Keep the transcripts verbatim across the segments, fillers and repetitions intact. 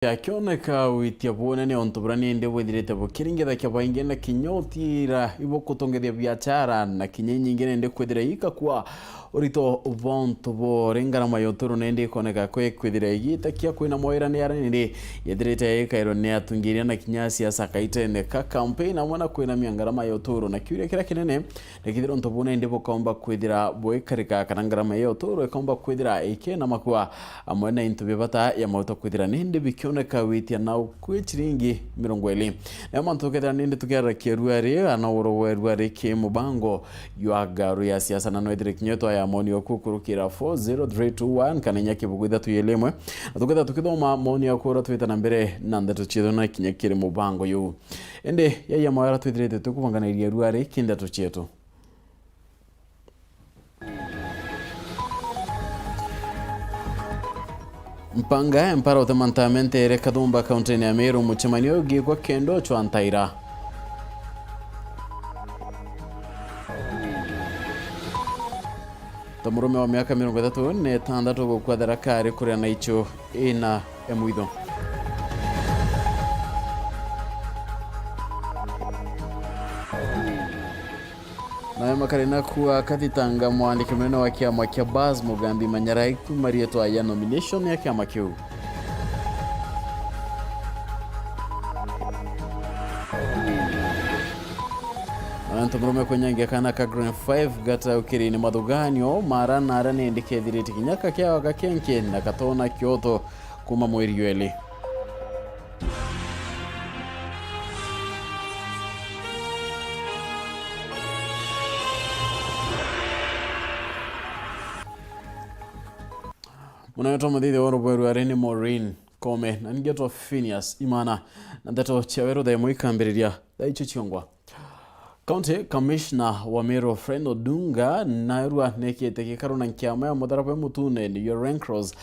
Akioneka witia bunene untu buria nindi bwithirite bukiringethakia baingi na kinya utira ibukutongethia biachara na kinya inyingi nindi kwithira ikakua urito bwa untu bori ngarama ya uturo nindi ikoneka kwi kwithira igitakia kwina mawira ni aria nindi yethirite ikairwa ni atungiria na kinya siasa kaitene ka campaign amwe na kwinamia ngarama ya uturo na kiuria kiria kinene Lakini untu buu nindi bukomba kwithira buikarika kana ngarama ya uturo ikomba kwithira ikina makua amwe na into bia bata ya mauta kwithira nindi bikioneka witia na ukui chiringi mirongo iri. Nayo mantu tukethira nindi tukiarakia ruari ana uro wa ruari ki mubango jwa ngaru ya siasa na nwethire kinya twaya moni oku kurukira four zero three two one kana inya kibugu ithatu ili imwe. Na tukethira tukithoma moni oku ura twita na mbere na ndeto chietu na kinya kiri mubango yu. Indi, yaiya mawira twithirite tukubanganairia ruari ki ndeto chietu. Mpanga ya mpara utema ntamentere Kathumba, kaunti-ini ya Meru, mucemanio ugikwa kendo chwa ntaira. Ta murume wa miaka mirongo ithatu na itandatu gukua Tharaka ari kuria na ichu ina emwitho. Nawe makari naku akathitanga mwandiki munene wa kiama kia Bas Mugambi Manyarai kuma rietwa ya nomination ya kiama kiu. Antu murume kunyangia kana ka grade five gataukiri ni mathuganio mara na ara nindi kethirite kinya kakiawa gakenke na katona kioto kuma mweri yeli. Munene twa muthithia wa rubweru ari ni Maureen Kome na ningetwa Phineas Imana, na ndeto cia weru thaa imwe ikambiriria thaa icio ciongwa. County Commissioner wa Meru Fred Odunga naerwa nekite gikaro na nkiama ya mutharaba mutune niyo Red Cross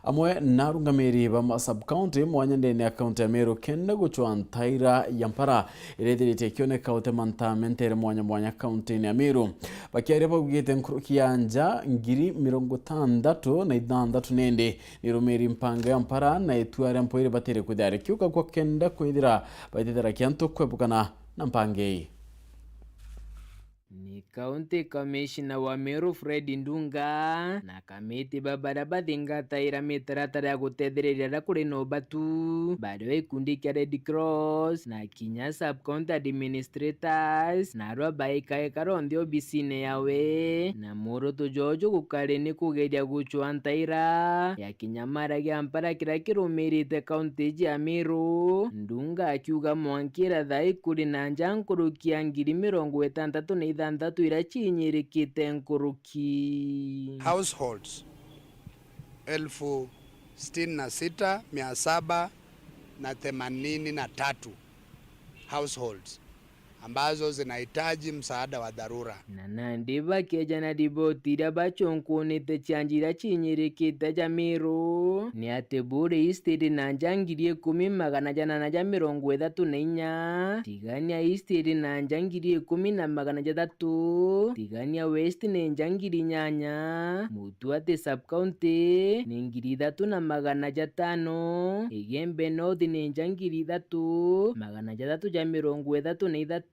amwe na arungamiri ba ma sub county mwanya ndene ya county ya Meru kenda gucwa ntaira ya mpara iria ithirite ikioneka utema ntamentere mwanya mwanya county-ini ya Meru. Bakiaria baugite nkuruki ya nja ngiri mirongo itandatu na ithanthatu nindi nirumiri mpanga ya mpara na itua ria mpwiri batiri kwithira rikiuka kwa kenda kwithira baitethera kiantu kwebukana na mpanga ii. Ni County Commissioner wa Meru Fred Ndunga na kamiti ba baria bathingataira mitaratara ya gutethereria aria kuri na ubatu, bario ikundi kia Red Cross na kinya sub county administrators, narua baikaikara onthe obisine yawe, na muoroto jwao jugukari ni kugeria gucwa ntaira ya kinyamara gia mpara kiria kirumirite kaunti iji ya Meru, Ndunga akiuga mwanka iria thaa ii kuri na nja nkuruki ya ngiri mirongo itantatu na ithanthatu iria ciinyirikite nkuruki. Households elfu sitini na sita mia saba na themanini na tatu households ambazo zinahitaji msaada wa dharura. Na nandi bakeja na riboti iria bachunkunite cia nja iria ciinyirikite ja Meru, ni ati Buuri East iri na nja ngiri ikumi magana janana ja mirongo ithatu na inya, Tigania East iri na nja ngiri ikumi na magana jathatu, Tigania West ni nja ngiri inyanya, Mutuati sub county ni ngiri ithatu na magana jatano, Igembe North ni nja ngiri ithatu, magana jathatu ja mirongo ithatu na ithatu,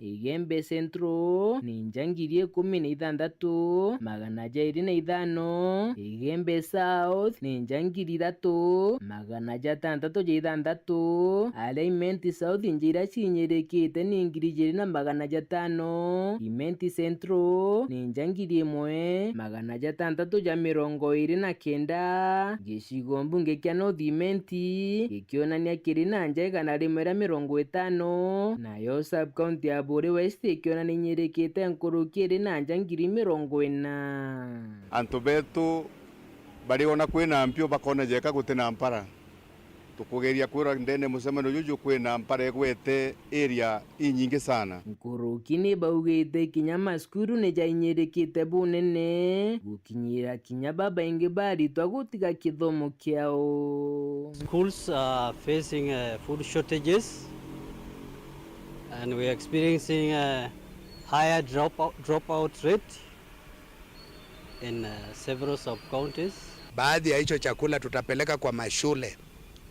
Igembe Central ni nja ngiri ikumi na ithanthatu, magana jairi na ithano, Igembe South ni nja ngiri ithatu, magana jatanthatu ja ithanthatu, aria Imenti South nja iria ciinyirikite ni ngiri ijiri na magana jatano, Imenti Central ni nja ngiri imwe, magana jatanthatu ja mirongo iri na kenda, gicigo mbunge kia North Imenti gikionania kiri na nja igana rimwe ria mirongo itano, nayo sub county ya Buuri West ikionania inyirikite nkuruki iri na nja ngiri mirongo ina. Antu betu bariona kwina mpio bakona jeka guti na mpara. Tukugeria kwirwa ndene mucemanio juju kwina mpara igwete area inyingi sana. Nkuruki ni baugite kinya macukuru ni jainyirikite bunene, gukinyira kinya babaingi baritwa gutiga kithomo kiao. Schools are facing, uh, food shortages and we are experiencing a higher dropout, dropout rate in, uh, several sub-counties. Baadhi ya hicho chakula tutapeleka kwa mashule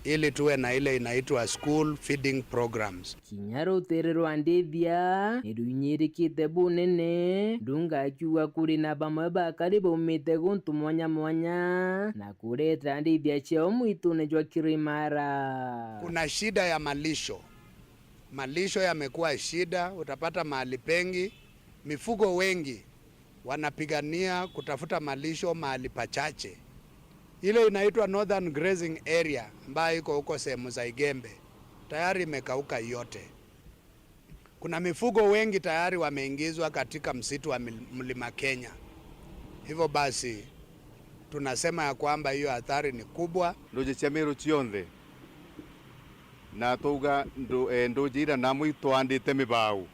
ili tuwe na ile inaitwa school feeding programs. Kinya rutere rwa ndithia ni ruinyirikite bunene, ndunga akiuga kuri na bamwe bakari baumite guntu mwanya mwanya na kuretera ndithia ciao mwitune jwa Kirimara. Kuna shida ya malisho. Malisho yamekuwa shida, utapata mahali pengi, mifugo wengi wanapigania kutafuta malisho mahali pachache. Ile inaitwa Northern Grazing Area ambayo iko huko sehemu za Igembe, tayari imekauka yote. Kuna mifugo wengi tayari wameingizwa katika msitu wa mil-, Mlima Kenya. Hivyo basi, tunasema ya kwamba hiyo athari ni kubwa. Nduji cia Meru cionthe, na twauga ndu-, eh, nduji ira namu itwandite mibau.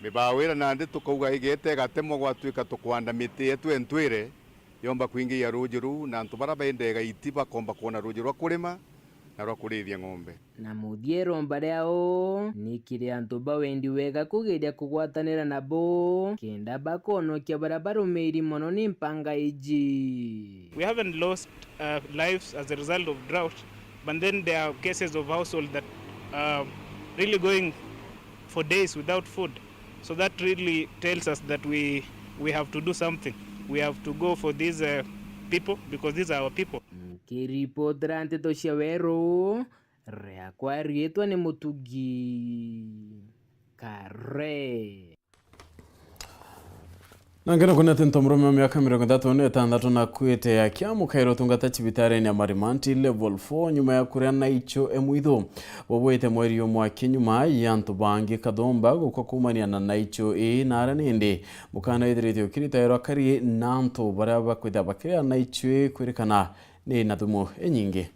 Mibau ira nandi tukauga igete igatemwa, gwatuika tukwanda miti yetu entwire yomba kwingiia ruji ruu, na antu bara bendega iti bakomba kwona ruji rwa kurima na rwa kurithia ng'ombe. Na muthia iromba riao ni kiri antu ba wendi wega kugeria kugwatanira nabo, kenda bakonokia baria barumiiri mono ni mpanga iji. We haven't lost, uh, lives as a result of drought, but then there are cases of households that are really going for days without food. So that really tells us that we, we have to do something. We have to go for these, uh, people, because these are our people. Nkiripotera nteto cia Weru, riakwa riitwa ni Mutugi Kare. Na ngeno kunete ntomurume wa miaka mirongo ithatu na itantatu na kwite akiamukaira utungata cibitari-ini ya Marimanti Level four nyuma ya kuria naicho e mwitho. Bubwite mweri umwe aki nyuma ya antu bangi kathumba gukwa kuumania na naicho ii, na aria nindi mukana ithirite ukiritairwa kari na antu baria bakwithira bakiria naicho ii kwirikana ni na thumu inyingi.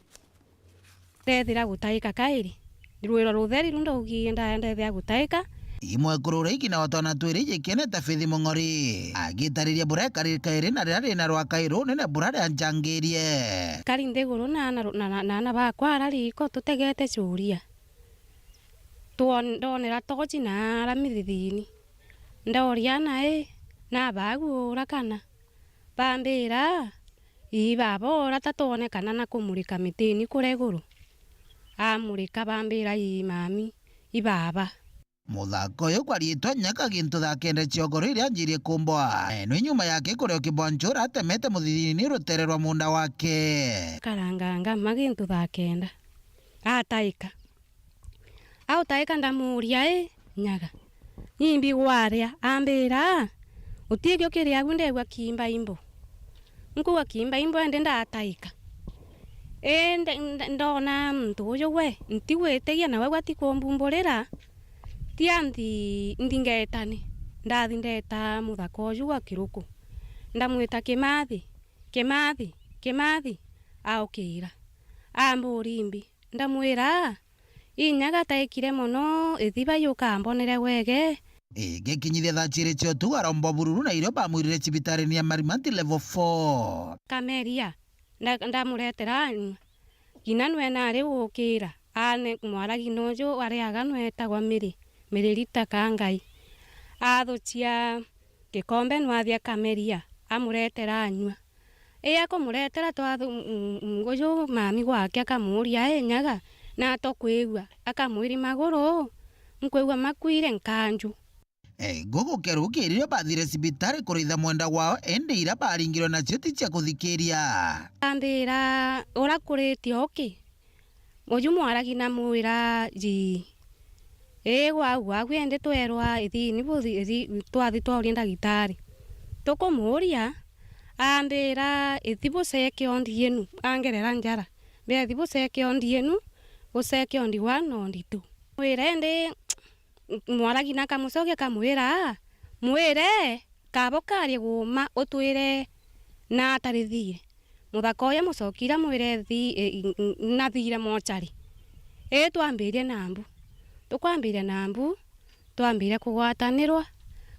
Ndethira gutaika kairi, rwiro rutheri ru ndaugirie nda-, ndethira gutaika. Imwekuru uria ikina wa twana twiri jikiene ta Faith Mung'ori, agitariria buria ekari kairi na riria rina rwa kairi runene buria rianjangirie. Kari nthiguru na ana, na, na, na ana bakwa ara riko tutegete curia. Twon-, ndonera tochi na ara mithithini. Ndoria ana, "Ii, na bagu ura kana?" Bambira, "Ii, baba ura ta twone kana na kumurika mitini kuria iguru." Amurika, bambira, "Ii, mami, i baba." Muthaka uyu kwa riitwa Nyaga gintu thaa kenda cia ugoro iria anjirie kumbwa. Eno nyuma yake kuria ukibwa nchura atemete muthithini rutere rwa munda wake. Karanganga ma gintu thaa kenda. Ataika. Autaika ndamuuria, "Ii, Nyaga, imbi gwaria?" Ambira, "Utigio kiri agu ndegua kimbaimbo." Nkuuga, "Kimbaimbo?" Indi ndataika. Ii, nde-, nde-, ndona muntu uju gwe, ntigwitigia nawe gwe atikumbumburira, tia nthi, nthi ngetani. Ndathi ndeta muthaka uju gwa kiruku. Ndamwita, "Kimathi, Kimathi, Kimathi," aukira. Amburia imbi. Ndamwira, "Ii, Nyaga ataikire mono, ithiba yukambonere wege." Igikinyithia thaa ciiri cia utuku, aromba bururu na irio bamwirire cibitarini ya Marimanti Level four. Kameria, nda-, ndamuretera anyua. Ngina nwe nari gukira, aane mwaragina uju ariaga nwe etagwa Miri, Miri Rita Kangai. Athucia gikombe nwathi akameria, amuretera anyua. Ii akumuretera twathu-, m-, m-, m-, uju mami gwake akamuuria, "Ii, Nyaga, na atokwigua?" Akamwiri, "Maguru, nkwigua makuire nkanju." Guku keru kiri rio bathire cibitari kuritha mwenda wao, indi iria baringirwe nacio ti cia kuthikiria. Ambira, "Ura kuriti oki?" Uju mwaragi namwira, "Jii." "Ii, gwau, gwau indi twerwa ithini buthi-, ithi-, twathi twauria ndagitari. Tukumuuria, ambira, 'Ithi buceke ondi yenu,' angerera njara. Mbira, 'Ithi buceke ondi yenu, buceke ondi one na ondi two.' Mwira indi, mwaragi na akamucokia akamwira, 'Mwire, kaba ukarie guuma, utwire na atarithie.' Muthaka uyu amucokire amwire, 'Thi-, i-, i-, i-, nathire mochari. Ii twambirie nambu. Tukwambiria nambu, twambirie kugwatanirwa,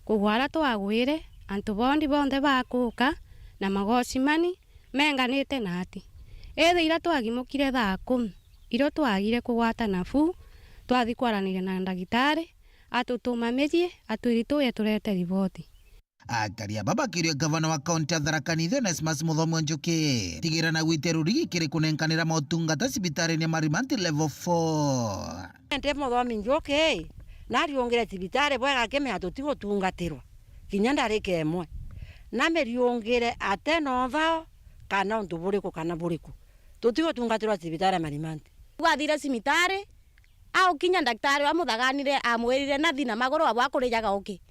kugwa aria twagwire, antu bondi bonthe bakuuka na magocimani menganite na ati. Ithiira twagimukire thaa kumi, irio twagire kugwatana buu, twathi kwaraniria na ndagitari, atutuma mijie, atwiri tuuye turete riboti. Akari aba bakiria gavana wa kaunti ya Tharaka Nithi Onesmus Muthomi wa Njuki tigira na gwitia rurigi kiri kunenkanira motungata cibitari-ini ya Marimanti Level four. Ndi Muthomi Njuki, nariungire cibitari bwega akimenya tutigutungatirwa kinya ndarika imwe. Namiriungire ate na uthao kana untu buriku kana buriku, tutigutungatirwa cibitari ya Marimanti. Gwathire cibitari, au kinya ndaktari uria amuthaganire amwirire nathi na maguru abu akurijaga uki.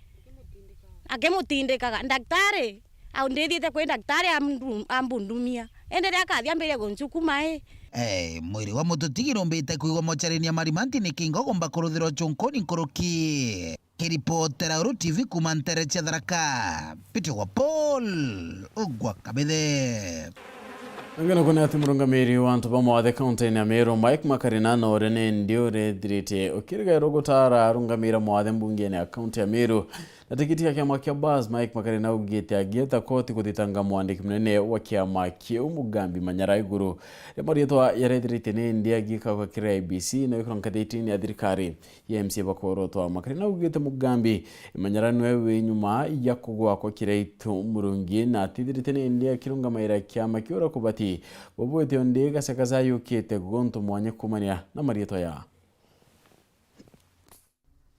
Akimutindikaga, ndaktari, au ndithiite kwi ndaktari ambu-, ambundumia. Indi riria akathi ambirie guncukuma i. Eh, mwiri wa mututigi numbite kuigwa mochari-ini ya Marimanti ni kingo gumba kuruthirwa chunkuni nkuruki. Kiripotera Uru T V kuuma ntere cia Tharaka, Peter wa Paul, ugwa Kabithe. Ngena kwona ati murungamiri wa antu ba mawathe kaunti-ini ya Meru, Mike Makarina, nore ni ndi urethirite ukirigairwo gutara arungamira mawathe mbunge-ini ya kaunti ya Meru. Na tikiti ya kiama kia Bus, Mike Makarina augite agieta koti kuthitanga mwandiki munene wa kiama kiu Mugambi Manyara iguru ria marietwa yarethirite ni ndi agika kwa kiri I B C na wikirwa ngathitini ya thirikari ya M C A bakorotwa. Makarina augite Mugambi Manyara niwe wi nyuma ya kugwa kwa Kiraitu Murungi na atithirite ni ndi akirungamaira kiama kiu uria kubati bubwite o ndi gacagaca yukite guntu mwanya kumania na marietwa ya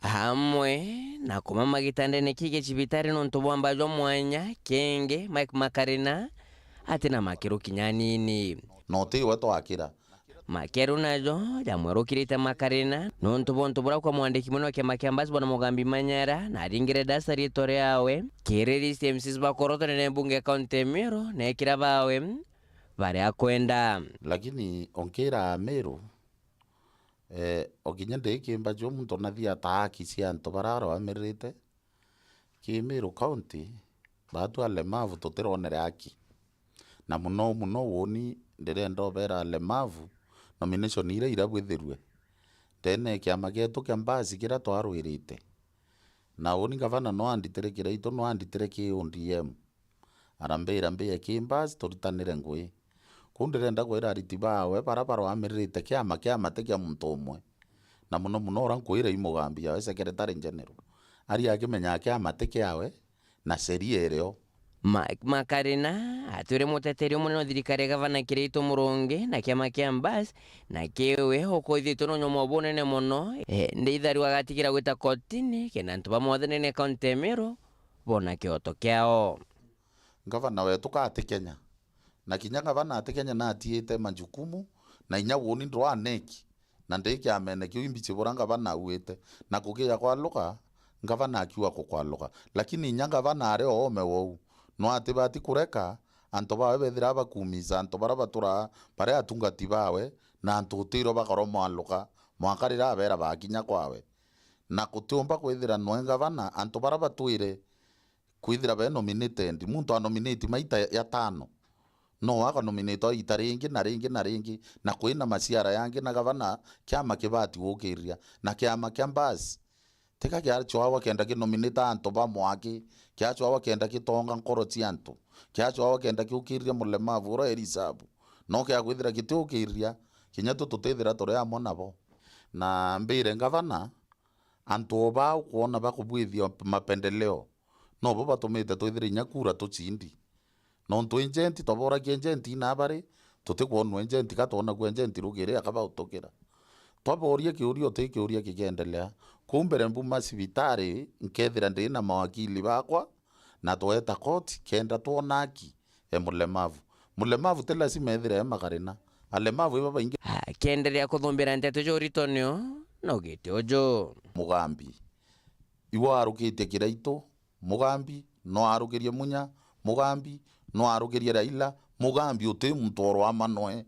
amwe na kumama gitandene ki gicibitari nontu bwa mba jwa mwanya. Kingi, Mike Makarina ati na makiru kinya anini. Na uti we twakira. Makiru najo jamwerukirite Makarina nontu bwa untu buria kwa mwandiki munene wa kiama kia Bus bwana Mugambi Manyara na aringire ndasa riitwa riawe kiri list ya M Cs bakorotwa nene mbunge ya kaunti ya Meru na ekira bawe baria akwenda. Lakini onkira Meru, Eh, o kinya ndi kimba juu muntu nathi ataa haki cia antu baria arwamirite. Ki Meru County, baatu alemavu tutironere haki. Na muno muno uuni ndirenda ubera alemavu, nomination iria irabwithirue ndene ya kiama gietu kia Bus kiria twarwirite. Na uuni ngavana no anditire Kiraitu, no anditire ki O D M. Arambira, "Mbie ki Bus, turitanire ngui." Kuu ndirenda kwira ariti bawe baria barwamirite kiama, kiama ti kia muntu umwe. Na muno muno uria nkwira i Mugambi yawe, Secretary General. Ari akimenyaga kiama ti kiawe, na sheria irio. Mike Makarina atwire muteteri umunene wa thirikari ya gavana Kiraitu Murungi na kiama kia Bus, na kiwe ukwithitwe na unyumo bunene mono, e, ndi ithari agatigira gwita kotini, kenda antu ba mothenene kaunti ya Meru bona kioto kiao. Ngavana wetu ka ati Kenya. Na kinya ngavana ati Kenya natiite majukumu, na inya uuni ndwa neki, na ndi kiamene kiu imbichi buria ngavana auite. Na kukiya kwaluka, ngavana akiuga kukwaluka. Lakini inya ngavana ari oome wou, no atibati kureka antu bawe bethira bakumica antu baria baturaa bari atungati bawe, na antu utiro bakorwo mwaluka, mwanka riria abera bakinya kwawe. Na gutiumba kwithira noe ngavana, antu baria batwire kwithira be nominated, muntu a nominate maita yatano, no aka nominate o ita ringi na ringi na ringi, na kwina maciara yangi, na gavana kiama kibati gukiriria, na kiama kia Bus tika kiachwawa kenda ki nominate antu ba mwaki, kiachwawa kenda gitonga nkoro cia antu, kiachwawa kenda kiukiriria mulemavu uria eri isabu, no kia kwithira gitiukiriria, kinya tu tutithira turi amwe nabo. Na mbire ngavana, antu o baa ukwona bakubwithia mapendeleo, nobo batumite twithire inya kura tucindi. Nontu agent, twaboragia agent ina bari, tutikwonwa agent, ka twonagua agent rugiri akabautukira. Twaboria kiuria, uti kiuria kikiendelea. Kuu mbere mbuma cibitari, nkethira ndi na mawakili bakwa, na tweta koti, kenda twona haki e mulemavu. Mulemavu ti lazima ethire e Makarina. Alemavu iba baingi. Akienderea kuthumbira nteto cia urito nio, naugite uju. Mugambi. Iwe arukitie Kiraitu, Mugambi, no arukirie Munya, Mugambi, no arukirie Raila, Mugambi uti muntu orwama noe.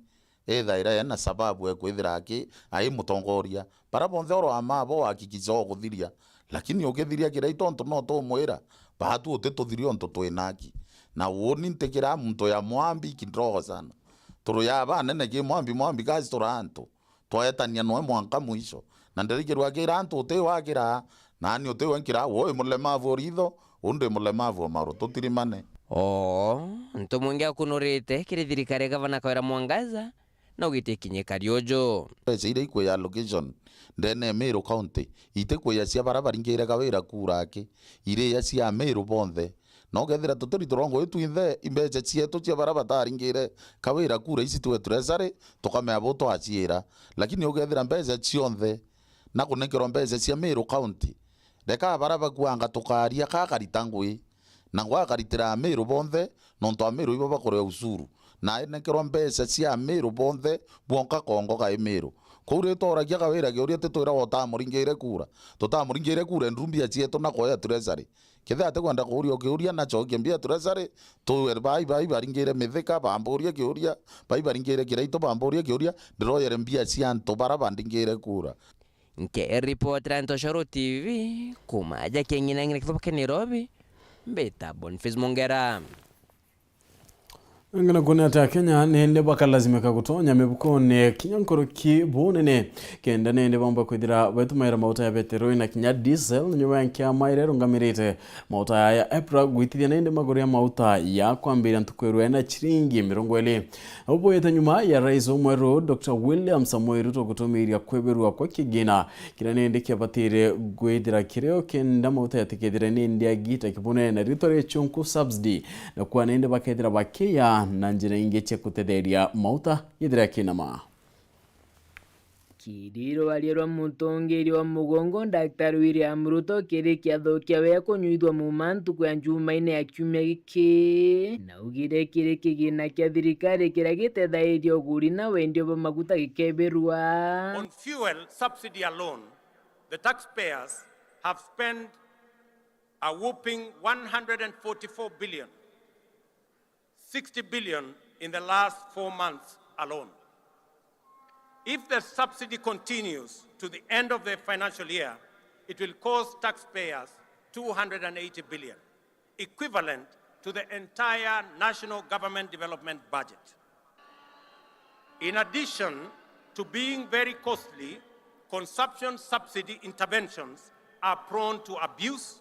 Ethaira ena sababu ekwithira aki, ai mutongoria. Bara bonthe orwama abo wakikica okuthiria. Lakini ukithiria Kiraitu tontu no tumwira, baatu uti tuthiria untu twina haki. Na uuni ntikira muntu ya mwambi kindogo sana. Turu ya banene ki mwambi, mwambi kazi turi antu. Twaetania noe mwanka mwisho. Na ndirikirwa akira antu uti wakiraa, nani uti we nkiraa, woi mulemavu o ritho, undi mulemavu o maru, tutirimane. Oo, ntu mwingi akunurite kiri thirikari ya gavana Kawira Mwangaza, no gitikinyika riuju. Mbeca iria ikwi allocation ndene ya Meru County, itikwia cia bara baringire Kawira kura aki, iria cia Meru bonthe. Na ukethira tuturi turongo itwinthe imbeca cietu cia bara bataringire kawira kura ici twe treasury, tukamea bu twaciira. Lakini ukethira mbeca cionthe na kunenkerwa mbeca cia Meru County, reka bara bakuanga tukaria ka karita ngui, na ngwa akaritira Ameru bonthe, nontu Ameru ibo bakuria ushuru, na enenkerwa mbeca cia Ameru bonthe bwonka kongo ka Meru. Kou ri tworagia Kawira kiuria, titwirawa utamuringire kura? Tutamuringire kura, ndumbi acietu na koya treasury. Kethira atikwenda kuuria kiuria, na cokie mbia treasury, tuwe bai, bai baringire Mithika, bamburie kiuria, bai baringire Kiraitu, bamburie kiuria, ndiroyere mbia cia antu bara bandingire kura. Nke ripotera Ntoshoro T V, kuma aja keng'ina ng'ina kithoba kia Nairobi, mbita Boniface Mongera. Ng'ina kuona ati Akenya nende bakalazimika gutonya mibukone kinya nkuruki bunene, kenda nende bamba kwithira baitumaira mauta ya betero na kinya diesel, nyuma ya nkiama iria irungamirite mauta ya EPRA gwitithia nende maguru ya mauta ya kwambiria ntuku irwe na chiringi mirongo iri. Ubwite nyuma ya rais umweru Doctor William Samoei Ruto gutumiria kwibirua kwa kigina kiria nindi kiabatire gwithira kirio kenda mauta yatikethire nindi agita kibune na ritwa ria chunku subsidy, na kwa nindi bakethira bakiya na njira ingi cia gutetheria mauta yithira kinama. Kiri rwaria rwa mutongeria wa mugongo, Daktari William Ruto, kiri kiatho kiawe kunyuithwa muma ntuku ya Njumaine ya kiumia giki, naugire kiri kigina kia thirikari kiria gitethairia uguri na wendia bwa maguta gikebirwa. On fuel subsidy alone, the taxpayers have spent a whopping one hundred and forty-four billion, sixty billion in the last four months alone. If the subsidy continues to the end of the financial year, it will cost taxpayers two hundred and eighty billion, equivalent to the entire national government development budget. In addition to being very costly, consumption subsidy interventions are prone to abuse,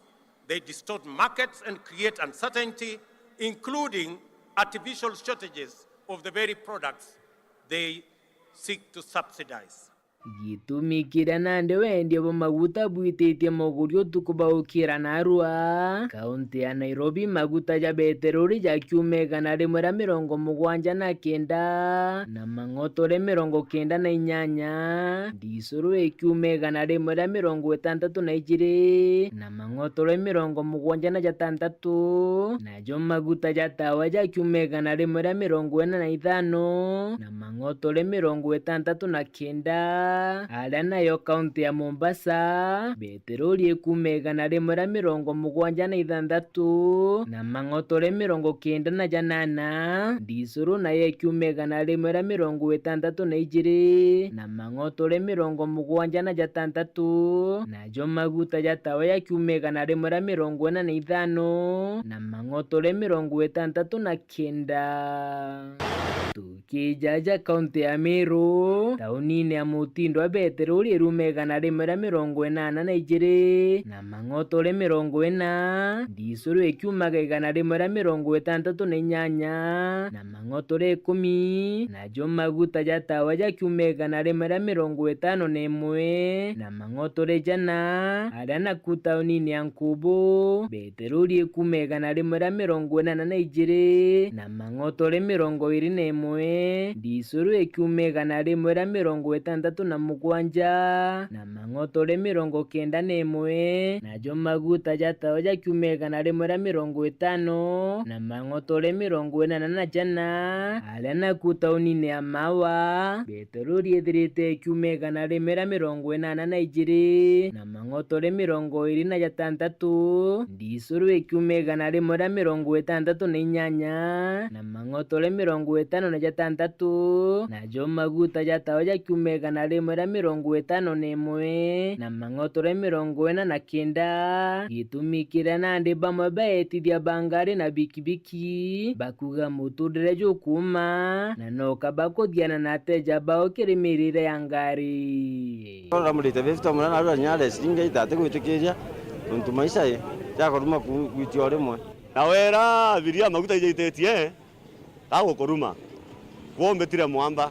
they distort markets and create uncertainty, including artificial shortages of the very products they seek to subsidize. Gitumi kiria nandi wendia bwa maguta bwititie muguri utuku baukira narua. Kaunti ya Nairobi, maguta ja beterori jakiuma igana rimwe ria mirongo mugwanja na kenda, na mang'otore mirongo kenda na inyanya, ndisuru ikiuma igana rimwe ria mirongo itantatu na ijiri, na mang'otore mirongo mugwanja na jatantatu, najo maguta ja tawa jakiuma igana rimwe ria mirongo ina na ithano, na mang'otore mirongo itantatu na kenda, aria nayo kaunti ya Mombasa, beterori ikuuma igana rimwe ria mirongo mugwanja na ithantatu, na mang'otore mirongo kenda na janana, ndisuru nayo ikiuma igana rimwe ria mirongo itantatu na ijiri, na mang'otore mirongo mugwanja na jatantatu, najo maguta ja tawa jakiuma igana rimwe ria mirongo ina na ithano, na mang'otore mirongo itantatu na kenda. Tukijaja kaunti ya Meru, taunine ya Mutindwa beterori iruma igana rimwe ria mirongo inana na ijiri, na mang'otore mirongo ina, ndisuru ikiumaga igana rimwe ria mirongo itantatu na inyanya, na mang'otore ikumi, najo maguta ja tawa jakiuma igana rimwe ria mirongo itano na imwe, na mang'otore jana, aria naku taunine ya Nkubu, beterori ikuuma igana rimwe ria mirongo inana na ijiri, na mang'otore mirongo iri na imwe, ndisuru ikiuma igana rimwe ria mirongo itantatu na mugwanja, na mang'otore mirongo kenda na imwe, najo maguta ja tawa jakiuma igana rimwe ria mirongo itano, na mang'otore mirongo inana na jana, aria naku taunine ya Mawa, beterori ithirite ikiuma igana rimwe ria mirongo inana na ijiri, na mang'otore mirongo iri na jatantatu, ndisuru ikiuma igana rimwe ria mirongo itantatu na inyanya, na mang'otore mirongo itano na jatantatu, najo maguta ja tawa jakiuma igana rimwe ria mirongo itano na imwe, na mang'otore mirongo ina na kenda. Gitumi kiria nandi bamwe baetithia ba ngari na bikibiki bakuga muturire jukuuma, na no kaba kuthiana na ateja bao kiri mirire ya ngari. Ramurite fifty mura narua nyare ciringi itati gwitikiria untu maisha i jakoruma ku-, gwitia o rimwe. Na wera abiria maguta ijaitetie gagukuruma, kwombitire mwamba,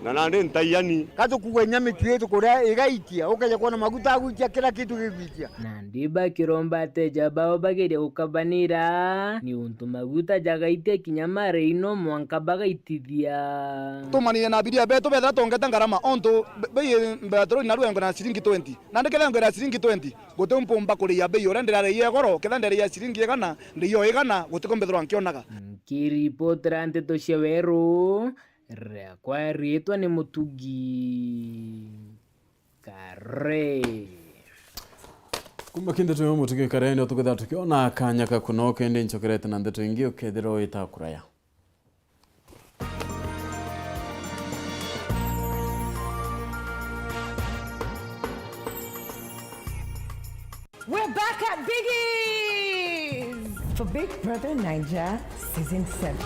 Na nandi ntaiani. Ka tukugwe inya mitu ii tukuria igaitia, ukeja kwona maguta agwitia, kira kitu gigwitia. Nandi bakiromba ateja bao bageria gukabanira, niuntu maguta jagaitia kinya mareino mwanka bagaitithia. Tumanire na abiria betu bethira tongete ngarama, ontu be-, bei mbeteroni narua yongera na ciringi twenty. Nandi kethira yongera na ciringi twenty, guti mpumba kuria bei uria ndirariia igoro, kethira nderia ciringi igana, ndiyo igana, gutiko mbethirwa nkionaga. Nkiripotera nteto cia Weru, riakwa riitwa ni Mutugi Kare. Kuma ki ndeto ya Mutugi Kare, ndio tukethira tukiona kanya ka kunoka, indi nchokerete na ndeto ingi ukethira wita kuraya. We're back at Biggie's for Big Brother Naija Season seven.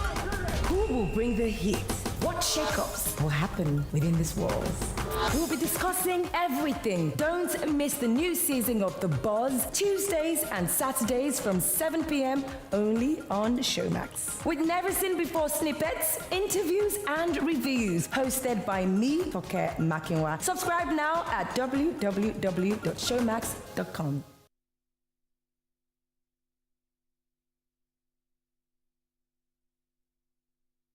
Who will bring the heat? What shakeups will happen within these walls? We'll be discussing everything. Don't miss the new season of The Boz, Tuesdays and Saturdays from seven p m only on Showmax. With never seen before snippets, interviews, and reviews, hosted by me, Toke Makinwa. Subscribe now at w w w dot showmax dot com.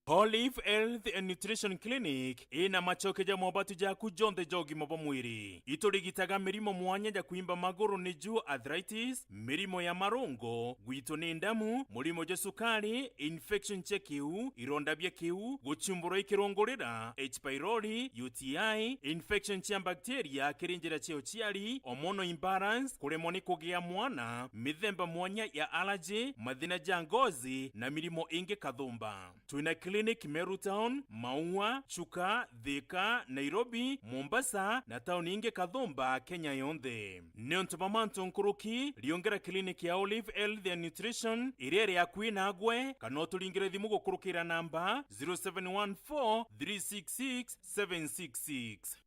Olive Health and Nutrition Clinic ina machoke ja mobatu jaku jonthe ja ugima bwa mwiri. Iturigitaga mirimo mwanya ja kwimba maguru, niju arthritis, mirimo ya marungo, gwitwo ni ndamu, murimo jwa sukari, infection cia kiu, ironda bia kiu, guchumburwa i kirungurira, H pylori, U T I, infection cia bacteria kiri njira cia uciari, hormonal imbalance, kuremwa ni kugia mwana, mithemba mwanya ya allergy, mathina ja ngozi, na mirimo ingi kathumba. Twina clinic Meru Town, Maua, Chuka, Thika, Nairobi, Mombasa, na tauni ingi kathumba Kenya yonthe. Niuntu bwa mantu nkuruki, riongera clinic ya Olive Health and Nutrition iria iri akui naagwe, kana uturingire thimu gukurukira namba zero seven one four three six six seven six six.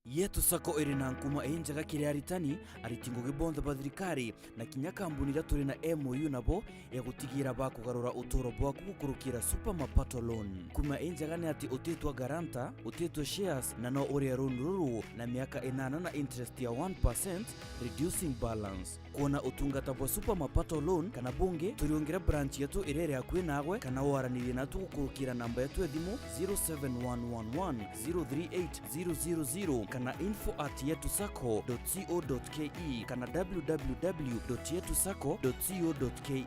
Yetu Sacco iri na nkuma injega kiri aritani, ariti ngugi bonthe ba thirikari, na kinya kambuni iria turi na M O U nabo ya gutigira bakugarura uturo bwaku gukurukira Super Mapato Loan. Nkuma injega ni ati utitwa guarantor, utitwa shares, na no urie loan ruru na miaka inana na interest ya one percent, reducing balance. Kwona utungata bwa Super Mapato Loan kana bungi, turiungire branch yetu iria iri akui naagwe, kana waranirie natu gukurukira namba yetu ya thimu zero seven one one one zero three eight zero zero zero kana info at yetu sacco dot co dot ke kana w w w dot yetu sacco dot co dot ke.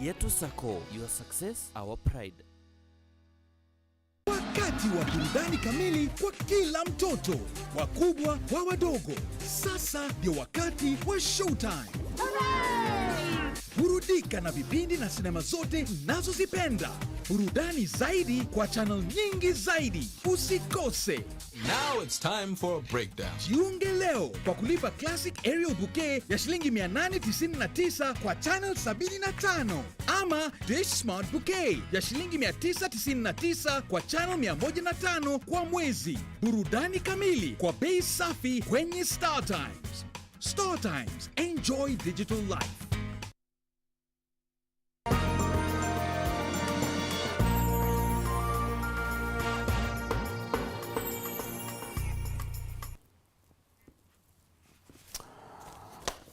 Yetu Sacco, your success, our pride. Wakati wa burudani kamili kwa kila mtoto, wakubwa kwa wadogo. Sasa ndio wakati wa Showtime. Burudika na vipindi na sinema zote unazozipenda. Burudani zaidi kwa channel nyingi zaidi. Usikose. Now it's time for a breakdown. Jiunge leo kwa kulipa Classic Aerial Bouquet ya shilingi mia nane tisini na tisa kwa channel sabini na tano, ama Dish Smart Bouquet ya shilingi mia tisa tisini na tisa kwa channel mia moja na tano kwa mwezi. Burudani kamili kwa bei safi kwenye Star Times. Star Times, enjoy digital life.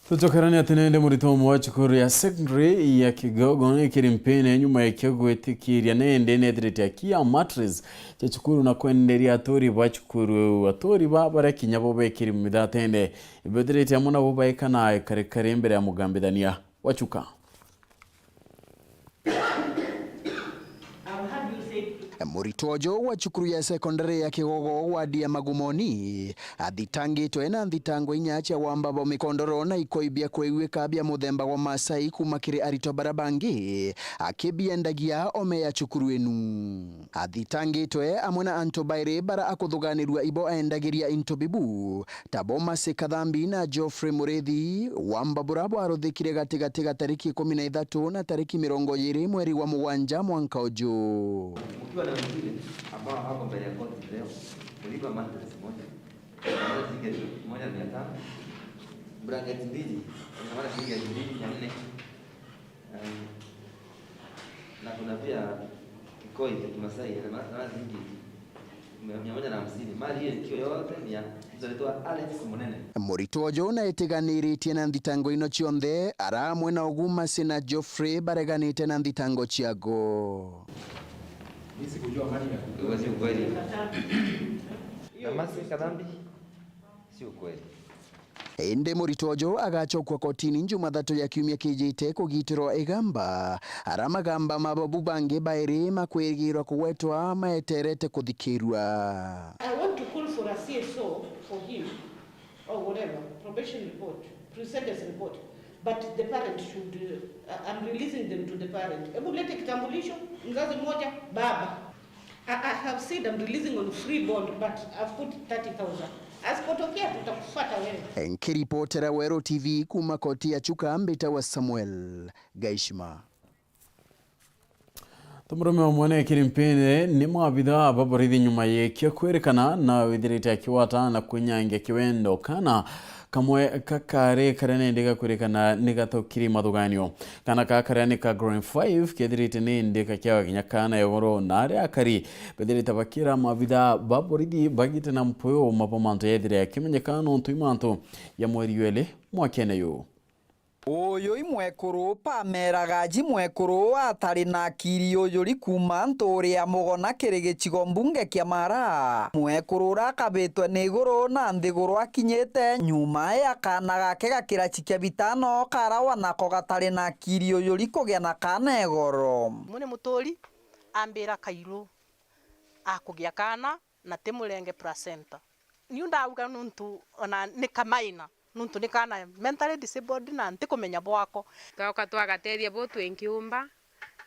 Tucokerania ati nende muritwa umwe wa cukuru ya secondary ya Kigogo ni kiri mpine nyuma ya kio gwitikiria nende nethirite akia mattress cia cukuru na kwenderia aturi ba cukuru iu. Aturi ba baria kinya bo bekiri mithatende ibethirite amwe nabo baikana karikari mbere ya mugambithania wa chuka. Muritwa uju wa cukuru ya sekondari ya Kigogo wadi ya Magumoni athitangitwe na nthitango inya cia wamba bwa mikondoro na ikoi bia kwiguika bia muthemba gwa Masai kuma kiri aritwa bara bangi akibiendagia ome ya cukuru inu. Athitangitwe amwe na antu bairi bara akuthuganirua ibo aendagiria into bibu, tabo Mercy Kathambi na Geoffrey Murithi, wamba bura bwaruthikire gatigati ga tariki ikumi na ithatu na tariki mirongo iri mweri wa mugwanja mwanka uju. Mkiwa na wengine ambao hawako mbele ya koti leo, mlipa mattress moja, shilingi moja mia tano, blankets mbili, shilingi elfu mbili mia nne. Eh, na kuna pia kikoi cha Kimasai, na ma-, na shilingi Mia moja na hamsini. Mali hiyo ikiwa yote ni ya mtu anaitwa Alex Munene. Muritwa uju naitiganiritie na nthitango ino cionthe, ara amwe na Ogu Mercy na Geoffrey bareganite na nthitango ciago. Mimi sikujua mali ya Hiyo si ukweli. Na Mercy Kadhambi, si ukweli. Indi muritwa uju agacokua kotini Njumathatu ya kiumia kijite kugitirwa igamba, ara magamba ma babu bangi bairi makwigirwa kugwetwa maeterete kuthikirwa. I want to call for a C S O for him or whatever, probation report, pre-sentence report, but the parent should, uh, I'm releasing them to the parent. Hebu lete kitambulisho, mzazi mmoja, baba. I, I have said I'm releasing on free bond, but I've put thirty thousand. Asipotokea tutakufuata wewe. Nkiripotera Weru T V kuuma koti ya Chuka, mbitawa Samuel Gaishima. Tumurume umwe ni kirimpini ni maabitha ba borithi nyuma yikia kwirikana na withirite akiwata na kwinyangia kiwendo kana kamwe kakari karia nindi gakwirikana ni gatokiri mathuganio. Kana ka karia ni ka grade five kethirite ni ndika kiaga kinya kana iguru na aria akari bethirite bakira maabitha ba borithi bagite na mpuyu uma bwa mantu yethire yakimenyeka nontu i mantu ya mweri jweli mwakene yu. Uyu i mwekuru Pamela Gaji mwekuru atari na akiri ujuri kuuma ntuuri ya Mugona kiri gicigo mbunge kia Mara. Mwekuru uria akabitwe ni iguru na nthiguru akinyite nyuma ya kaana gake ga kiraci kia bitano karawa nako gatari na akiri ujuri kugia na kaana igoro. Mune muturi ambira kairu akugia kaana na timurenge placenta. Niu ndauga nuntu ona ni kamaina, nuntu ni kaana mentally disabled na ntikumenya bwako. Twaoka twagatethia buu twinkiumba,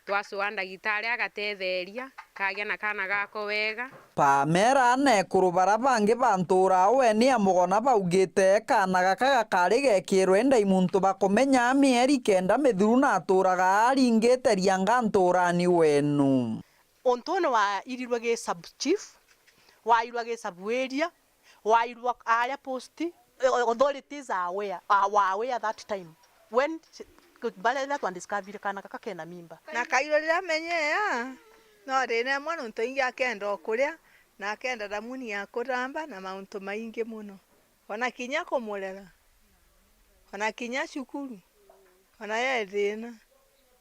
twacua ndagitari agatetheria, kagia na kaana gako wega. Pamela na ekuru bara bangi ba ntuura awe ni a Mugona baugite kaana gaka gakari gekirwe ndai muntu bakumenya mieri kenda mithiru na aturaga aringite rianga ntuurani wenu. Untune waairwe gi sub chief, waairwa gi sub area, waairwa aria post, authorities are aware, are aware that time when baria riria twa discover kana gaka kena mimba. Na kairwe riria menyea, no thina imwe nontu ingi akenda o kuria, na akenda thamuni ya kuthamba na mauntu maingi mono. Ona kinya kumurera, ona kinya cukuru, ona ye thina.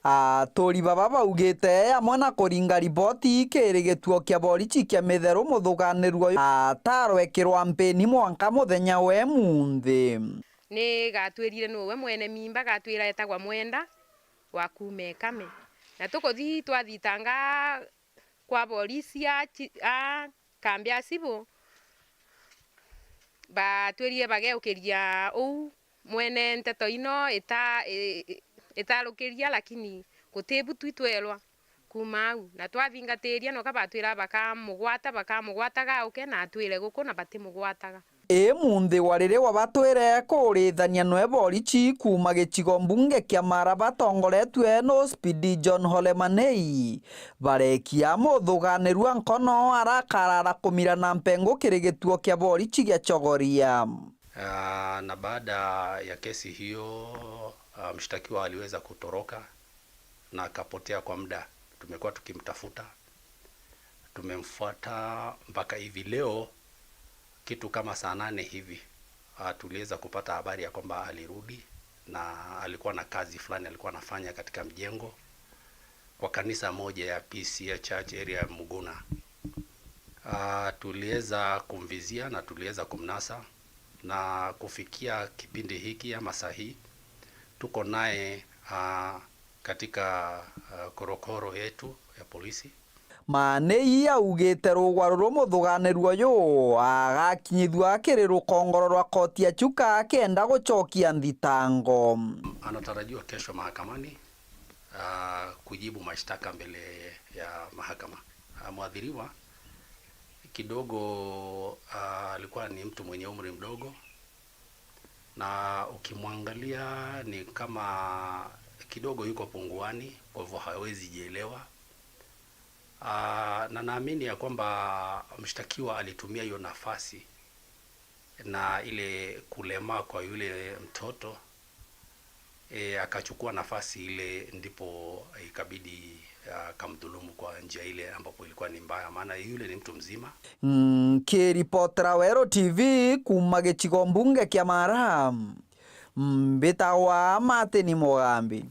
Aturi baba baugite amwe na kuringa riboti kiri gituo kia borichi kia Mitheru, muthuganirua atarwekirwa mpini mwanka muthenya wa imunthi. Ni gatwirire nuwe mwene mimba, gatwira etagwa Mwenda wa kuuma Ekame, na tukuthi twathitanga kwa borisi a chi-, a kambi ya civil, batwirire bageukiria uu mwene nteto ino ita-, i-, i-, itarukiria, lakini guti bu twi twerwa kuuma au, na twathingatiria noka batwira bakamugwata, bakamugwata gauke na atwire guku na batimugwataga. Imunthi wa riria wabatwire kuurithania nwe borichi kuuma gicigo mbunge kia Mara batongoretue no Speedy John Ole Manei, barekia muthuganirua nkono arakarara kumira na mpengu kiri gituo kia borichi gia Chogoria. Ah, na baada ya kesi hiyo, ah, mshtakiwa aliweza kutoroka na akapotea kwa muda. Tumekuwa tukimtafuta. Tumemfuata mpaka hivi leo kitu kama saa nane hivi, ah, tuliweza kupata habari ya kwamba alirudi na alikuwa na kazi fulani alikuwa anafanya katika mjengo kwa kanisa moja ya P C A Church area ya Muguna. Ah, tuliweza kumvizia na tuliweza kumnasa, na kufikia kipindi hiki ama saa hii, tuko naye, ah, katika, ah, korokoro yetu ya polisi. Manei augite rugwa ruru muthuganirua uyu agakinyithua kiri rukongoro rwa koti ya Chuka akenda gucokia nthitango. Anatarajiwa kesho mahakamani, ah, kujibu mashtaka mbele ya mahakama. Ah, mwathiriwa kidogo, ah, alikuwa ni mtu mwenye umri mdogo, na ukimwangalia ni kama kidogo yuko punguani, kwa hivyo hawezi jielewa. Ah, na naamini ya kwamba mshtakiwa alitumia hiyo nafasi na ile kulemaa kwa yule mtoto E, akachukua nafasi ile, ndipo ikabidi akamdhulumu kwa njia ile ambapo ilikuwa ni mbaya, maana yule ni mtu mzima. Nkiripotera Weru T V kuuma gicigo mbunge kia Mara, mbitawa Martin Mugambi.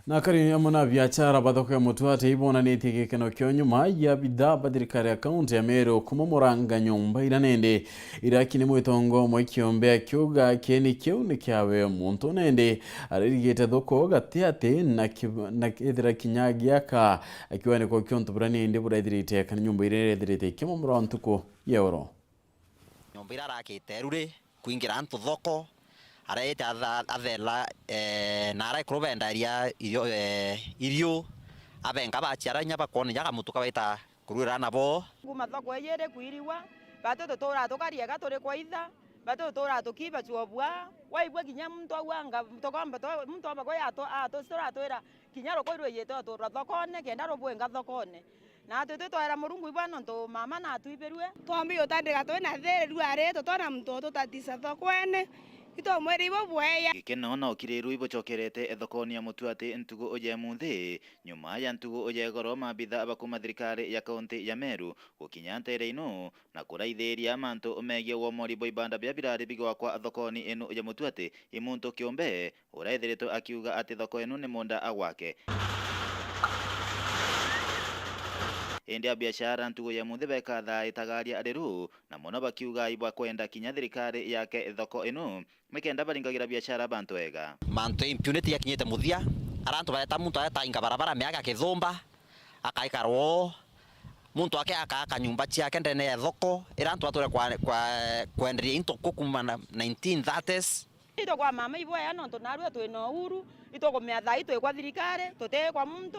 Na akari amwe na biachara ba thoko ya Mutuati ibonanitie gikeno kio nyuma ya bidhaa ba thirikari ya kaunti ya Meru kumomoranga nyomba ira nende iraki ni mwitongo umwe kiombe akiuga kieni kiu ni kiawe muntu nende aririgite thoko gati ati na ki-, na ethira kinya agiaka akiuga ni kio kiontu buria nende buraithirite kana nyomba iria irethirite ikimomora ntuku ya oro. Nyomba ira arakite ruri kwingira antu thoko, araite atha-, athela, eh, na araikuru bendaria irio, eh, irio, abenga baciara inya bakwona inya kamutu kabaita kurwira nabo. Kuma thoko iji iri kwirigwa, batu tutura tukariega turi kwaitha, batu tutura tukiiba cuobua, waigua kinya muntu auga anga, tukomba twa-, muntu omba kwi atu-, atu-, turatwira kinya ruku irwijite uturwa thokone, kenda rubwinga thokone. Naatwi twitwaira Murungu ibwa nontu mama naatwibirue. Twambi utandika twina thiri rua ri tutona muntu ututatisa thokone, itwamwira ibo bweya. Gikeno na ukirirwe ibucokerete thokoni ya Mutuati ntugu uja munthi, nyuma ya ntugu uja igoro mabitha ba kuma thirikari ya kaunti ya Meru gukinya ntere inu na kuraithiria mantu megie womori bwa ibanda biria birari bigwakwa thokoni inu ya Mutuati i muntu kiumbe, uria ethiritwe akiuga ati thoko inu ni munda agwake. Indi abiashara ntugu ya munthi bekathaa itagaria ariru, na mono bakiuga ibwa kwenda kinya thirikari yake thoko inu, nikenda baringagira biashara bantu ega. Mantu impunity yakinyite muthia, ara antu bareta muntu areta inga barabara miaka kithumba, akaikarwa oo, muntu ake akaaka nyumba ciake ndene ya thoko, ira antu batwire kwa, kwa, kwenderia into ku kuma na nineteen thirties. Itwe kwa mama ibwea nontu narua twina uhuru, itukumea thaa ii twi kwa thirikari, tuti kwa muntu,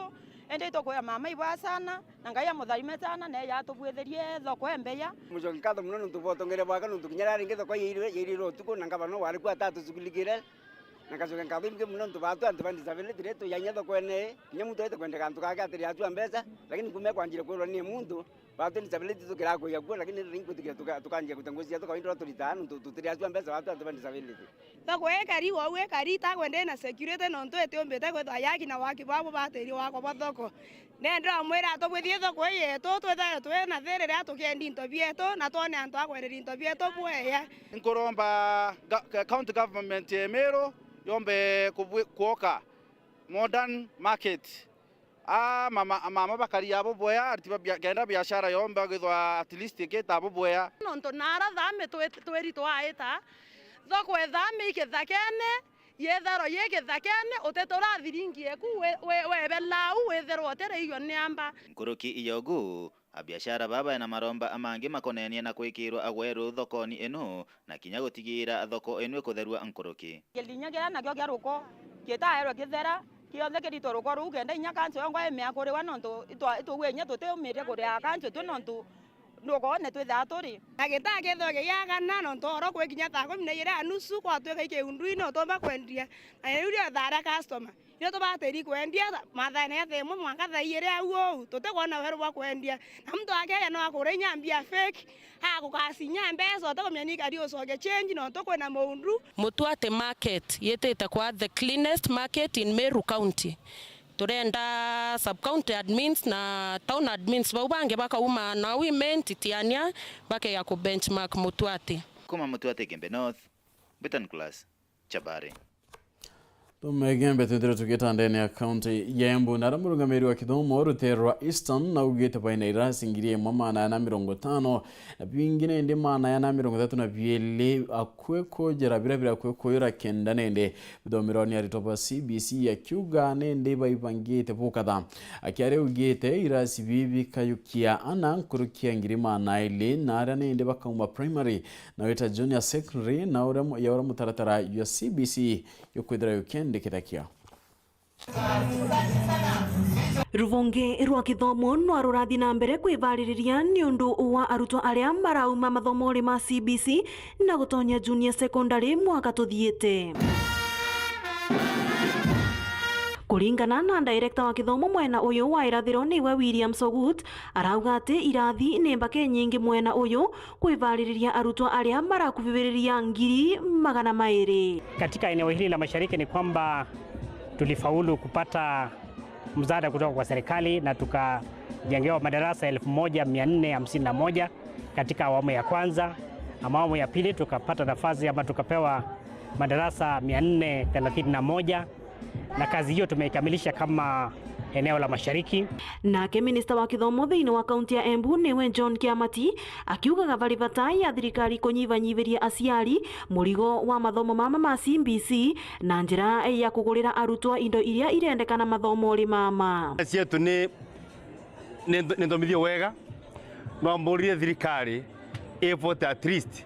indi itukwira mama ibwea sana, na Ngai amutharime sana, na eja atubwithirie thoko embeya. Mucoke nkatho mono nontu bwa utongeria bwake, nontu kinya riria ringi thoko yairire, yairire utuku, na ngavana wari ku atatucukulikire, na ngacoke nkatho imbingi mono nontu batu antu ba disability ri tuyainye thokone, kinya muntu aite kwenda kantu gake atiri atua mbeca, lakini kuma ekwanjire kwirwa ni muntu, Batu disability tukiraga kuiga kuo, lakini ringi gutigira tuka-, tukanjia guta nguo cietu kawaida uria turitaa, nontu tutiri atua mbeca batu antu ba disability. Thoko ikari ou ikari, itakwenda ina security, nontu itiumbite kwithwa yaki na waki bwabo batiri wakwa bwa thoko. Nendira mwira atubwithie thoko ii yetu, twithaire twina thiri riria tukiendi into bietu, na twone antu a kwenderia into bietu bweya. Nkuromba ga-, ga-, county government ya Meru yombe kubwi-, kwoka modern market. Aa, mama, mama bakari abo bwea, ariti ba bia-, kenda biashara yomba gwithwa at least ikita abo bwea. Nontu nara thami twi-, twiri twaita, thoko ethami ikithakene, yethero yi kithakene, uti turathiringi eku we-, we-, webe lau withirwa utiriigua ni amba. Nkuruki iyogu, abiashara baba ena maromba amangi makonenie na kwikirwa agweru thokoni inu, na kinya gutigiira thoko inu ikutherua nkuruki. Kirinya kiria nakio kia ruko kitaerwe kithera, kionthe kiritwe ruko ruu, kenda inya kanso yongwa imea kuriwa, nontu itwa-, itugwe inya tutiumirie kuria kanso tu, nontu ndukone twithaa turi. Na gitaa kethirwa gigiagana, nontu oro kwi kinya thaa kumi na ijiri na nusu, kwatwika i kiundu-ini utumba kwendia, na riu rio thaa ria customer. Irio tubatiri kwendia mathaene ya thaa imwe mwanka thaa ijiri au uu, tutikwona weru bwa kwendia. Na muntu akeja no akure inya mbia fake, agukasinya mbeca, utikumenya ni kari ucoke change, nontu kwina muundu. Mutuati market yitite kwa the cleanest market in Meru County. Turenda sub county admins na town admins bau bangi bakauma na women titiania, bakeja ku benchmark Mutuati. Kuma Mutuati Gembe North, Britain Class. Chabari. Tumegembe twithirwe tugita ndene ya kaunti ya Embu, na aria murungamiri wa kithomo rutere rwa Eastern naugite baina irasi ngiri imwe maana ana mirongo itano na bingi nindi maana ana mirongo ithatu na biiri akwi kujira biria birakwi kuyura kenda nindi bithomirwa ni aritwa ba C B C, akiuga nindi baibangite bukatha. Akiaria augite irasi bibi bikayukia ana nkuruki ya ngiri maana airi na aria nindi bakauma primary na wita junior secondary, na uria mu-, ya uria mutaratara jwa C B C jukwithira jukiendekethagia. Ruvonge rwa kithomo nwa rurathi na mbere kwivaririria ni undu wa arutwa aria marauma mathomori ma C B C na gutonya junior secondary mwaka tuthiite. Kuringana na director wa kithomo mwena uyu wa irathiro niwe William Sogut, arauga ati irathi ni mbake nyingi mwena uyu kwivaririria arutwa aria marakuviviriria ngiri magana mairi. Katika eneo hili la mashariki ni kwamba tulifaulu kupata msaada kutoka kwa serikali na tukajengewa madarasa elfu moja mia nne hamsini na moja katika awamu ya kwanza, ama awamu ya pili tukapata nafasi ama tukapewa madarasa mia nne thelathini na moja, na kazi hiyo tumeikamilisha kama eneo la mashariki. Nake minista wa kithomo thiini wa kaunti ya Embu niwe John Kiamati, akiugaga bari bata ya thirikari kunyibanyibiria aciari murigo wa mathomo mama ma C B C na njira ya kugurira arutwa indo iria irendekana mathomo ri mama. Cietu ni, ni, ni nthomithio wega, no mburire thirikari ibote at least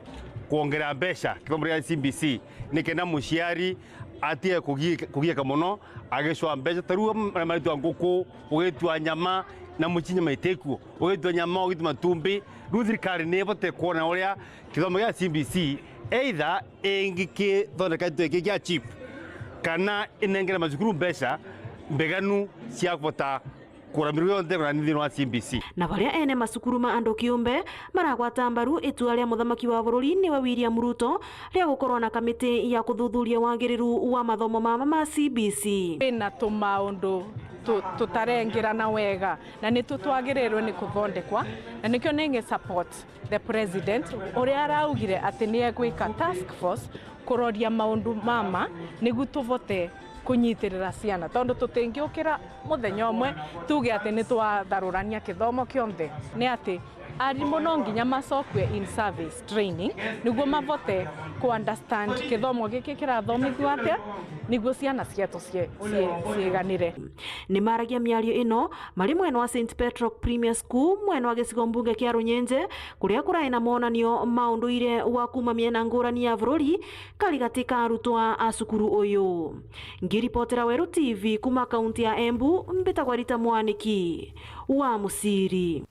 kwongera mbeca kithomo gia C B C, nikenda muciari atige kugiika, kugiika mono agicwa mbeca. Ta riu maria maritwa nguku, ugitua nyama, na mucii nyama itikuo, ugitua nyama, ugitua matumbi. Riu thirikari ni ibote kwona uria kithomo gia C B C either ingikithondeka into iki kia cheap, kana inengere macukuru mbeca mbeganu cia kubota kura mirugo yonthe kuna nthini wa C B C. Na baria ene macukuru ma andu kiumbe maragwata mbaru itua ria muthamaki wa bururi niwe William Ruto ria gukorwa na kamiti ya kuthuthuria wagiriru wa mathomo mama ma C B C. Kwina tumaundu tu-, tutarengerana wega, na nitu twagirirwe ni kuthondekwa, na nikio ningi support the president uria araugire ati ni egwika task force kuroria maundu mama niguo tuvote kunyitirira ciana, tondu tutingiukira muthenya umwe tuge ati ni twatharurania kithomo kionthe. Ni ati arimu no nginya macokue in service training niguo mavote ku understand kithomo giki kirathomithua atia niguo ciana cietu cie-, cie-, cieganire. Ni maragia miario ino mari mwena wa Saint Petro Premier School, mwena wa gicigo mbunge kia Runyenje, kuria kurai na monanio ma unduire wa kuuma miena ngurani ya bururi, karigati ka arutwa a cukuru uyu. Ngiripotera Weru T V kuuma kaunti ya Embu, mbitagwa Rita Mwaniki wa Musiri.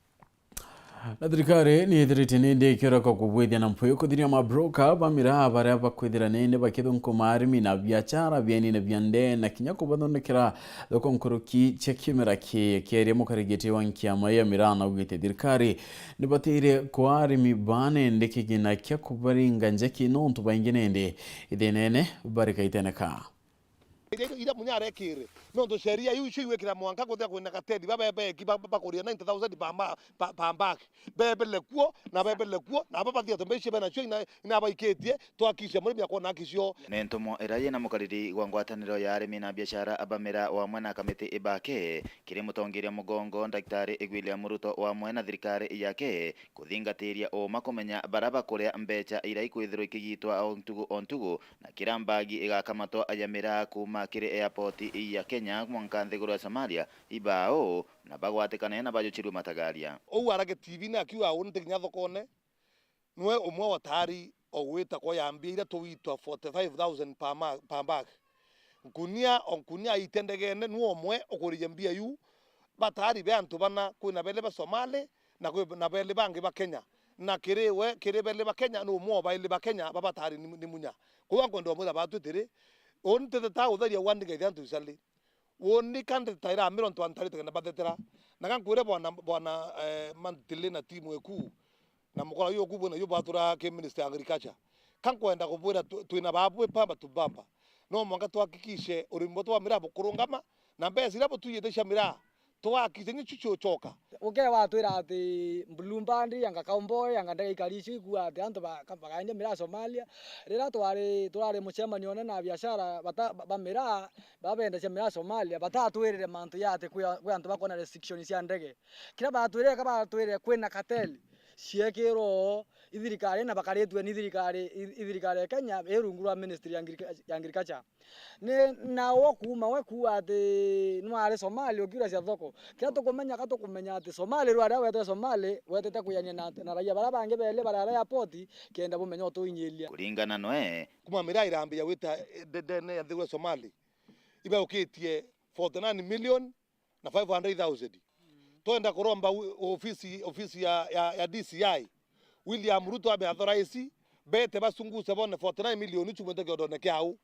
Na thirikari ni ithiritie ni ndikiura kwa kubwithia na mpuyu kuthiria mabroka ba miraa baria bakwithira nindi bakithunkuma arimi na biachara bienine bia ndee na kinya kubathondekera thoko nkuruki cia kimera kii. Kieria mukarigiti wa nkiama ya miraa naugite thirikari ni batire kwa arimi ba nindi kigina kia kubaringa njeki nontu baingi nindi ithinene bari kaiteneka. Iria, iria Munya arekire, nontu sheria iu icio igwikira mwanka kuthia kwina kateli babebeki ba-, ba-, bakuria ninety thousand per ma-, per, per bag. Bebele kuo, na bebele kuo, na aba bathia tumbe icio benacio ina-, inabaikitie, twakicia murimi akwona haki cio. Ni ntumo iria yina mukariri wa ngwataniro ya arimi na biashara ba miraa wamwe na kamiti ibake, kiri mutongeria mugongo Daktari William Ruto wamwe na thirikari yake, kuthingatiria uma kumenya bara bakuria mbeca iria ikwithirwa ikigitwa o ntugu o ntugu, na kira mbagi igakamatwa ya miraa kuuma kiri airport ya Kenya mwanka nthiguru ya Somalia, ibao na bagwatikane na bajuchirwe matagaria. Ou arage T V-ini akiuga, uu nti kinya thokone, nwe umwe wa taari ogwita kwa ya mbia iria tugwitwa forty five thousand per ma-, per bag. Nkunia o nkunia aitendegene, nwe umwe ukuririe mbia iu. Batari be antu bana, kwina beli ba Somali, na kwi na beli bangi ba Kenya. Na kiri we, kiri beli ba Kenya, ni umwe o baili ba Kenya, ba batari ni, ni Munya. Kwou ankwenda umwira batu atiri, uni ntitheta utheria wandike ithe antu icali. Uni ka ntitheta iramira untu antarite kenda bathetera. Na ka nkwire bwana, bwana, eh, Mantili na timu eku, na mukora uyu uku bwina yu bwatura ki Ministry ya Agriculture. Ka nkwenda kubwira tu-, twina babu bamba tu bamba. No mwanka tuhakikishe urimi bwetu bwa miraa bukurungama, na mbeca iria butwiyite cia miraa, tuhakikishe ni cio ciucoka. Uke watwira ati Blue Band, yanga Cowboy, yanga ndege ikari icio ikua ati antu ba-, ka-, bakaendia miraa Somalia. Riria twari, turari mucemanio one na biashara bata-, ba, ba miraa, babendagia miraa Somalia, batatwirire mantu ya ati kwi a-, kwi antu bakwona restriction cia ndege. Kiria batwirire, ka batwirire kwina cartel ciekirwo ithirikari, na bakaritue ni thirikari, i-, ithirikari ya Kenya ii rungu rwa Ministry ya Agric-, ya Agriculture. Ni, na we kuuma we kuuga ati nwari Somali ukiura cia thoko. Kiria tukumenya, ka tukumenya ati Somali rwaria wetete Somali, wetete kwiania na, na raia baria bangi beli bari aria airport, kenda bumenya utuinyiria. Kuringana noe. Kuma miraa irambia gwita, eh, nde-, ndene ya nthiguru ya Somali, ibaukitie forty nine million na five hundred thousand. Twenda kuromba u-, ofisi, ofisi ya, ya, ya D C I, William Ruto abe authorize, bete bacunguse bone forty nine million iu ciumite kiondone kiao.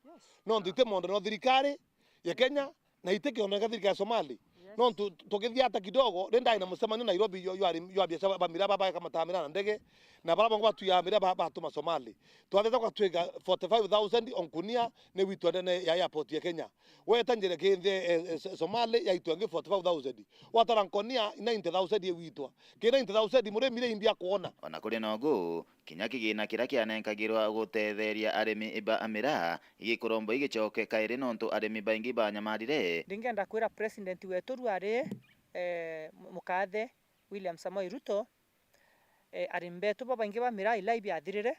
Nontu iti mondo no thirikari ya Kenya, na itikioneka thirikari ya Somali. Yes. Nontu tukithii ata kidogo, ri ndai na mucemanio Nairobi yo, yo arimi, yo abiashara ba miraa ba, bakamata miraa na ndege, na baria bangwa batuyaa miraa ba, batuma Somali. Twatheta kwa twiga forty-five thousand o nkunia ni witwa ndene ya airport ya Kenya. Weta njira ki nthi, eh, eh, Somali yaitwa ingi forty-five thousand. Watara nkonia ninety thousand iwitwa. Ki ninety thousand murimi ri imbi akwona. Ona kuri na ugu, kinya kigina kiria kianenkagirwa gutetheria arimi ba miraa gikuromba igicoke kairi nontu arimi baingi banyamarire. Ndingenda kwira President wetu ruari, eh, mukathe William Samoei Ruto, eh, arimi betu babaingi ba miraa ila ibiathirire,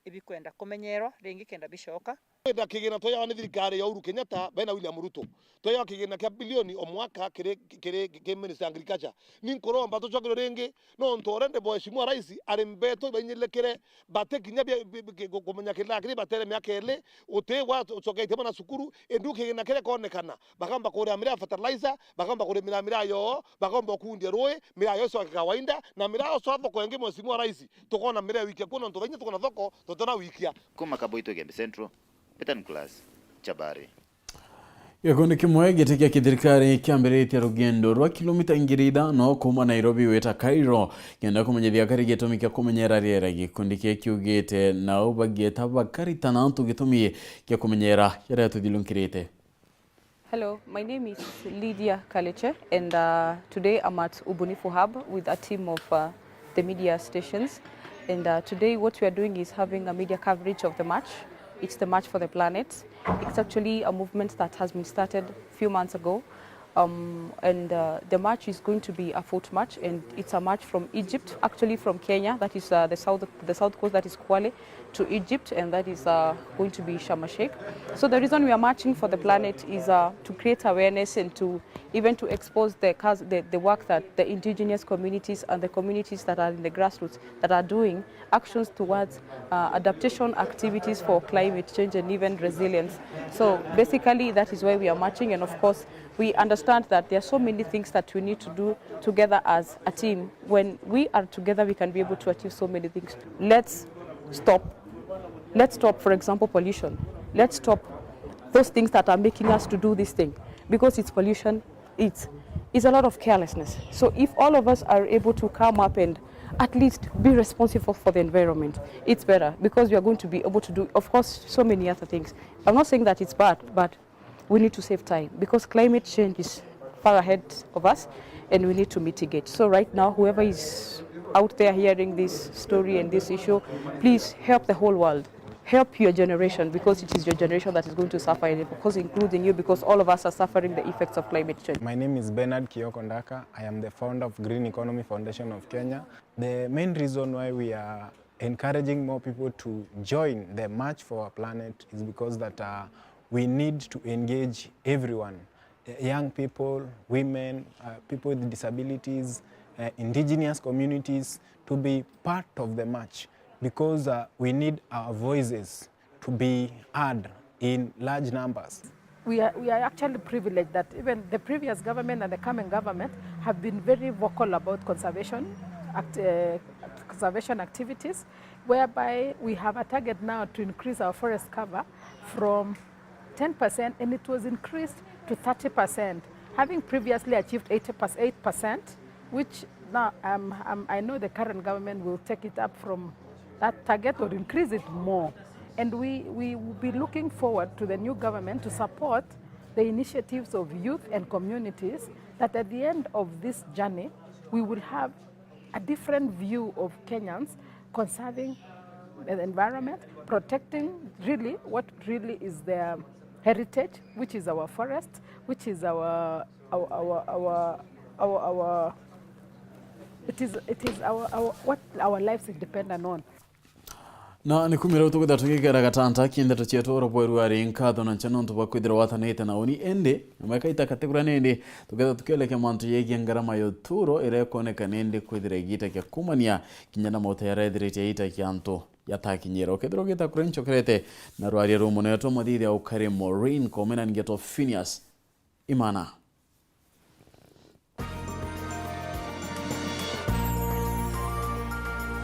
ibikwenda kumenyerwa ringi kenda bicoka. Twina kigina twejawa ni thirikari ya Uhuru Kenyatta bena William Ruto. Twejawa kigina kia bilioni o mwaka kiri, kiri, ki Ministry ya Agriculture. Ni nkuromba tucokirwe ringi, nontu already Mheshimiwa Rais arimi betu ibainyirikire, bati kinya bia, bi, bi, ki, ku-, kumenya kila kiri batere miaka ili, uti gwa ucoketie mwana cukuru, indi kigina kiria konekana, bakamba kuria miraa ya fertilizer, bakamba kurimira miraa yoo, bakamba kundia rui, miraa yoo icoke kawaida, na miraa yoo thoko ingi Mheshimiwa Rais, tukona miraa wikia kuo, nontu bainya tukona thoko, tutona wikia. Kuma Kaboito Igembe Central, Peter Nicholas, Chabari. Gikundi kimwe giti kia kithirikari kiambiritie rugendo rwa kilomita ngiri ithano kuuma Nairobi gwita Cairo, kenda kumenyithia akari gitumi kia kumenyera riera. Gikundi kii kiugite nao bagieta bakaritana antu gitumi kia kumenyera jaria tuthirunkirite. Hello, my name is Lydia Kaleche, and, uh, today I'm at Ubunifu Hub with a team of, uh, the media stations. And, uh, today what we are doing is having a media coverage of the march. It's the March for the Planet. It's actually a movement that has been started a few months ago. Um, and, uh, the march is going to be a foot march, and it's a march from Egypt, actually from Kenya, that is, uh, the south, the south coast, that is Kwale, to Egypt, and that is, uh, going to be Sharm el-Sheikh. So the reason we are marching for the planet is, uh, to create awareness and to even to expose the, cause-, the, the work that the indigenous communities and the communities that are in the grassroots that are doing actions towards, uh, adaptation activities for climate change and even resilience. So basically, that is why we are marching, and of course, we understand that there are so many things that we need to do together as a team. When we are together, we can be able to achieve so many things. Let's stop. Let's stop, for example, pollution. Let's stop those things that are making us to do this thing, because it's pollution, it's, it's a lot of carelessness. So if all of us are able to come up and at least be responsible for the environment, it's better, because we are going to be able to do, of course, so many other things. I'm not saying that it's bad, but we need to save time, because climate change is far ahead of us and we need to mitigate. So right now, whoever is out there hearing this story and this issue, please help the whole world. Help your generation, because it is your generation that is going to suffer, and of course including you, because all of us are suffering the effects of climate change. My name is Bernard Kioko Ndaka. I am the founder of Green Economy Foundation of Kenya. The main reason why we are encouraging more people to join the March for Our Planet is because that, uh, we need to engage everyone, uh, young people, women, uh, people with disabilities, uh, indigenous communities to be part of the march, because, uh, we need our voices to be heard in large numbers. We are, we are actually privileged that even the previous government and the coming government have been very vocal about conservation act-, uh, conservation activities, whereby we have a target now to increase our forest cover from ten percent, and it was increased to thirty percent, having previously achieved eighty percent, eight percent, which now, um, um, I know the current government will take it up from that target or increase it more. And we, we will be looking forward to the new government to support the initiatives of youth and communities, that at the end of this journey, we will have a different view of Kenyans conserving the environment, protecting really what really is their heritage, which is our forest, which is our, our, our, our, our, our, it is, it is our, our, what our lives is dependent on. Na ni kumira u tukwithira tugikera gatanta ki ndeto cietu, oro bweru ari nkatho na ncha nontu bwa kwithira watanite na uni, indi nyuma ikaita kategura nindi tukethira tukielekia mantu yegie ngarama ya uturo iria ikwoneka nindi kwithira igiita kia kumania kinya na mauta yaria ethirite yaita kia antu yatakinyira. Ukethira ugita kuria ncokerete na rwaria rumunetwo muthithia ukari Maureen Komena, ningetwo Phineas Imana.